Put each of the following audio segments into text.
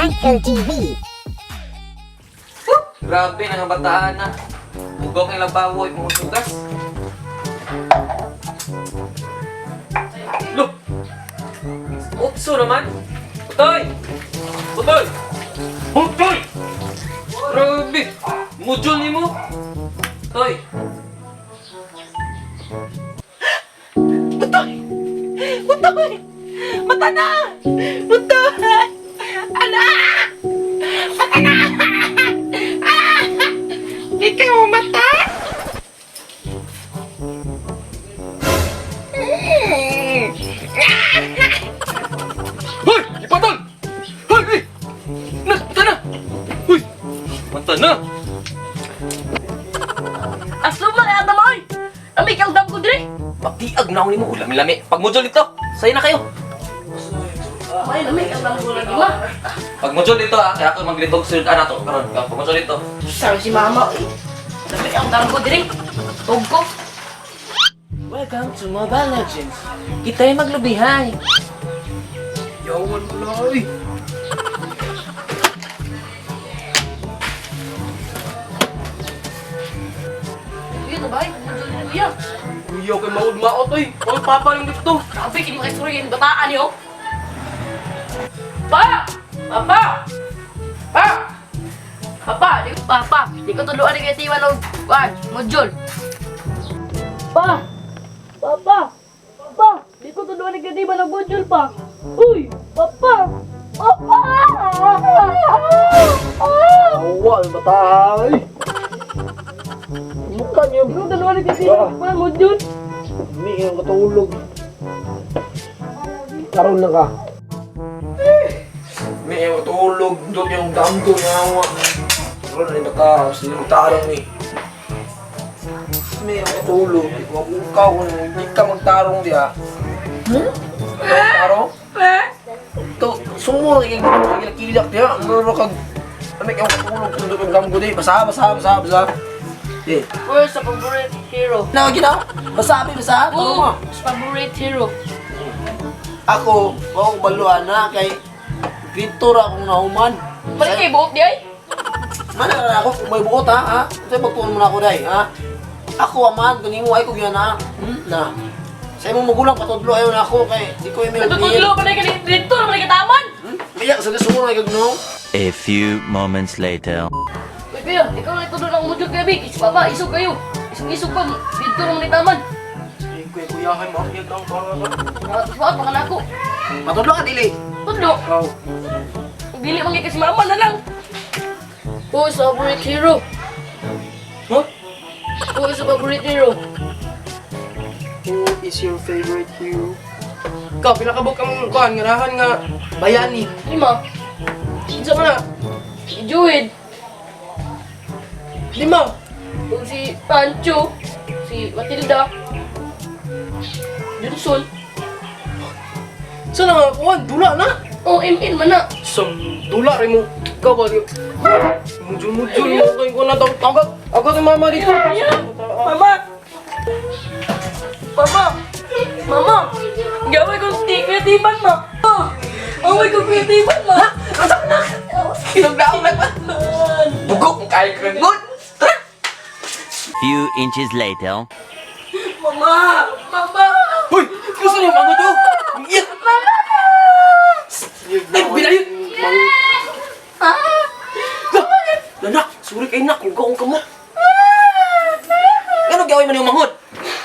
Franco TV. Grabe na nga bataan na. Ugok ng labawoy, mga sugas. Look! Utso naman! Utoy! Utoy! Utoy! Grabe! Mudyo ni mo! Utoy! Butoy! Butoy! Mata na! Butoy! Ala! Mata na! Ah! Di kayo mata? Hoy! Ipatol! Hoy! Hoy! Na! Mata na! Hoy! Mata na! Asuma na ata mo! Ami kang dam ko dire! Matiag na ako ni mo. Lami-lami. Pag mudyo dito, sayo na kayo. Ay, lami kang dam ko lagi ma. Pag mudyo dito ah, kaya ako maglitog sulod na to. Karon, pag mudyo dito. Sabi si mama eh. Lami kang dam ko dire. Tug ko. Welcome to Mobile Legends. Kita'y maglubihay. Yawan mo na ay. Kuya, tabay. Mudyo ni kuya. Kuya kay maud-maot ay. Ang papa yung dito. Grabe, kini mga istorya yung bataan niyo. Pa! Papa! Pa! Papa, di papa, di ko tuluan ni kay Tiwan og kuan, module. Pa! Papa! Pa! Di ko tuluan ni kay Tiwan og module pa. Uy, papa! Papa! Awa, ang bata ay. Mukha niyo. Di ko tuluan ni kay Tiwan og kuan, module. May ang katulog. Karon na ka. May ang katulog. Doon yung damgo niya. Karon na yung bata. Sino tarong ni. May ang katulog. Di ko mabukaw. Hindi ka magtarong diha. Hmm? Tarong? To, sumo na kay kilak diha. Muro kag Ano kay katulog tundok yung damgo di. Basa, basa, basa, basa. Eh. Where's the favorite hero? Na gina. Basa, abi, basa. Tulong mo. Who's favorite hero? Ako, wa ko baluan na kay Victor akong nahuman. Balik kay buot di ay? Mana na ako kung may buot ha, ha? Kasi magtuon mo na ako day, ha? Ako aman, kanimo ay ko gyud na. Na. Sa imong magulang patudlo ayo na ako kay di ko email. Natutudlo pa na kay dito na man kataman. Hmm? Maya sa gusto mo na kag no. A few moments later. Uy, kuya, ikaw na itudlo ng module gabi. Is papa, isog kayo. Isog-isog pa, dito naman itaman. Kuya kuya kay mo ang para. Nakatusuat, baka na ako. Patudlo ka dili. Tudlo. Oh. Dili man kasi mama na lang. Who is the favorite hero? Huh? Who is the favorite hero? Who is your favorite hero? Ikaw, pila ka buok ang kuan ngarahan nga bayani. Lima. Kinsa man na? Si Juid. Lima. Kung si Pancho. Si Matilda. Junson. Sa na nga kuan dula na. Oh, ML man na. Sam dula rin mo. Ikaw ba? Mujul mujul mo kay ko na tawag agad. Agad ang mama dito. Mama! Mama! Mama! Gawin kong kreatiban, ma! Away kong kreatiban, ma! Kinugdaong na ba? Bugok ang kayo ka good. Few inches later. Mama! Mama! Hoy! Gusto niyo mango to? Iya! Ay, bilayon! Lanak, suri kay nak, hugaw ka mo. Ano gawin mo niyong manghod?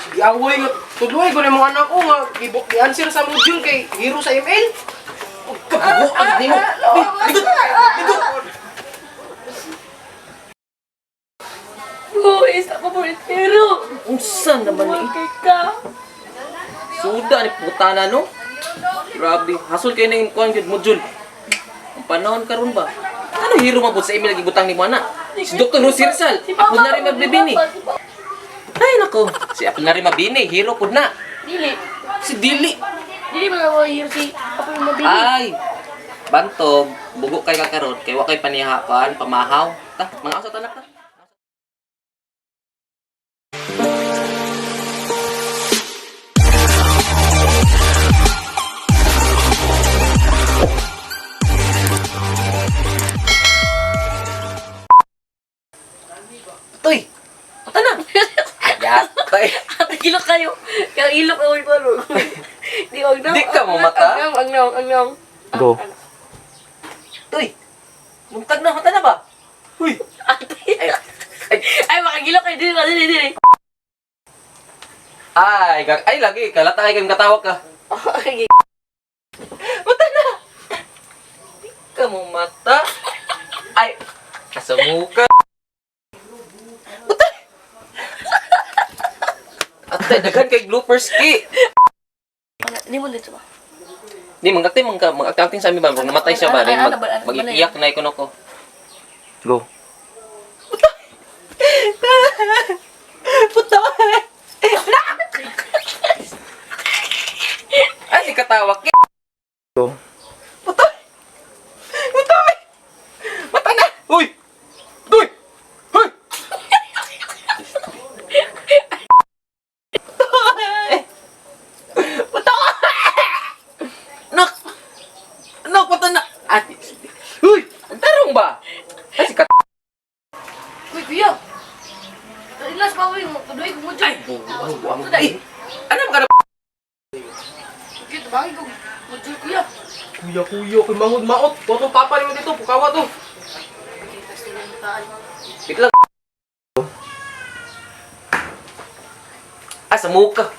Sige away nga tudloy ko na mga anak ko nga gibok gi-answer sa module kay hero sa ML. Kabuo ang nimo. Ligot! Ligot! Who is the favorite hero? Unsa naman ni? Wakay ka! Suda ni puta na no? Grabe, hasol kayo na yung kuhan gyud module. Ang panahon karon ba? Ano hero mabot sa email gibutang ni mo ana? Si Dr. Jose Rizal, Si Papa! ako na rin magbibini. Si Papa! Ay nako, si ako na rin mabini, hero pud na. Dili. Si Dili. Dili man ako hero si Papa yung mabini. Ay, bantog, bugo kay kakaron, kay wa kay panihapan, pamahaw. Ta, mga asa tanak ta. kayo. Kaya ilok ako ito. Ano. Di ang Di ka mo mata? Ang ang ang ang ang. Go. Uy! Buntag na, mata na ba? Uy! Ay, ay, makagilok kayo. Dili, dili, dili. Ay, ay lagi, kalata kay kang katawag ka. Okay. Mata na! Di ka mo mata. Ay, kasamuka. Mata! Atay, daghan kay bloopers ki. Di mo dito ba? Di, mag-acting, mag-acting sa amin ba? Pag namatay siya ba, Ano, rin, ano ba, ano ba na mag-iiyak na ikon ako. Go. Puta! Ay, si katawag ki. Go. Puta! Puta! Mata na! Uy! Uy! Uy! Puta! Nak! Nak, puta na! Ate! Uy! Ang tarong ba? Ay, si kat... Uy, kuya. Ilas pa uy, tuloy ko mo dyan. Ay, buang, buang. Ay! Ano ba ka na? Kuya, tabangin ko. Module, kuya. Kuya, kuya, kay mangod maot. Wa papa nimo dito, pukawa to. Wait lang. Ah, sa muka.